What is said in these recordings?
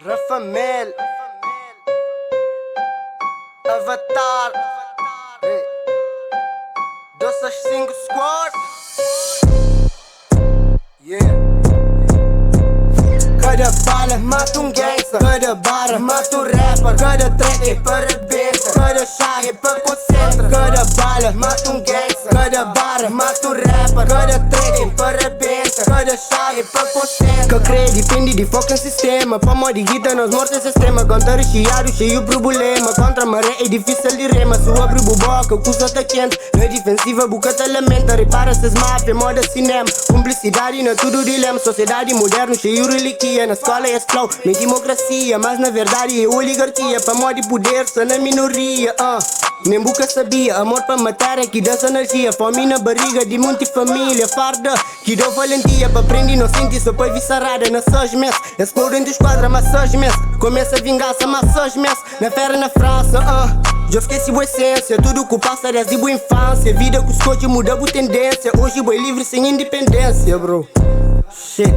Rafamel, Avatar, hey. 265 Squad. Yeah. Kada bala mata um gangsta, kada barra mata um rapper, kada track é pa rebenta, kada chave é pa concentra. Kada bala mata um gangsta, kada barra mata um rapper, kada track é pa rebenta, kada chave é pa concentra. Ka kre difende di fucking sistema, pamodi guita nos mortu é sistema. Conta recheado, cheio problema. Contra maré é difícil de rema. Se abri bu boca, kusa ta quente. Na defensiva, buca ta lamenta. Repara ses máfia, moda cinema. Cumplicidade na tudo dilema. Sociedade moderna, cheio reliquia. Na escola é flow, nem democracia. Mas na verdade é oligarquia. Pamodi poder, só na minoria. Nem buca sabia, amor pa matéria que dá energia. Fome na barriga de muita família. Farda que deu valentia pa prender inocente. Só pa visarada na 6 meses. Explode entre esquadra, mas 6 meses. Começa a vingança, mas 6 meses. Na fera, na França. Já esqueci boa essência, tudo que passa desde boa infância. Vida que escolhe muda a tendência. Hoje boi livre sem independência, bro. Shit.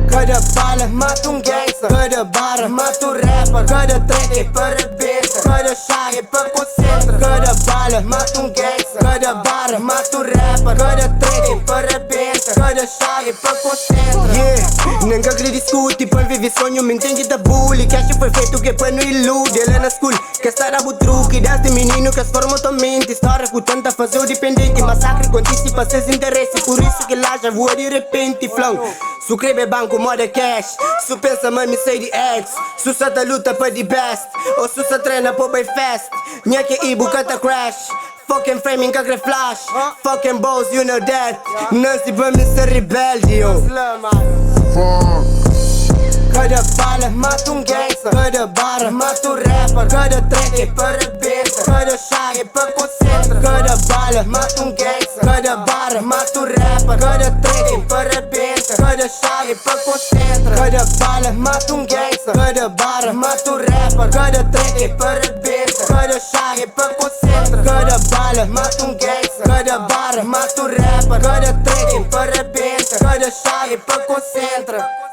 Cada bala mata um gangsta, cada barra mata um rapper, cada track é pa rebenta, cada chave é pa concentra. Cada bala mata um gangsta, cada barra mata um rapper, cada track é pa rebenta, cada chave é pa concentra. Yeah, nunca queria discute, pa viver sonho, me entende da bully. Que acho perfeito que é pa não ilude, ela na school, que está a truque, desde menino que as forma tua mente. História que tenta fazer o dependente, massacre com antecipa seus interesses, por isso que lá já voa de repente, flow. Su crebe banco moda cash. Su pensa mami sei de ex. Su sa luta pa the best. Ou su sa treina pa bem fast. Nha que ibu canta crash. Fucking framing ka flash. Fucking balls, you know that. Nancy pa mim ser rebelde, yo. Fuck. Cada bala mata um gangsta, cada barra mata um rapper, cada track é pa rebenta, cada chave é pa concentra. Cada bala mata um gangsta, cada barra mata um rapper, cada track é pa rebenta, cada chave é pa concentra. Cada bala mata um gangsta, cada barra mata um rapper, cada track é pa rebenta, cada chave é pa concentra. Cada bala mata um gangsta, cada barra mata um rapper, cada track é pa rebenta, cada chave é pa concentra.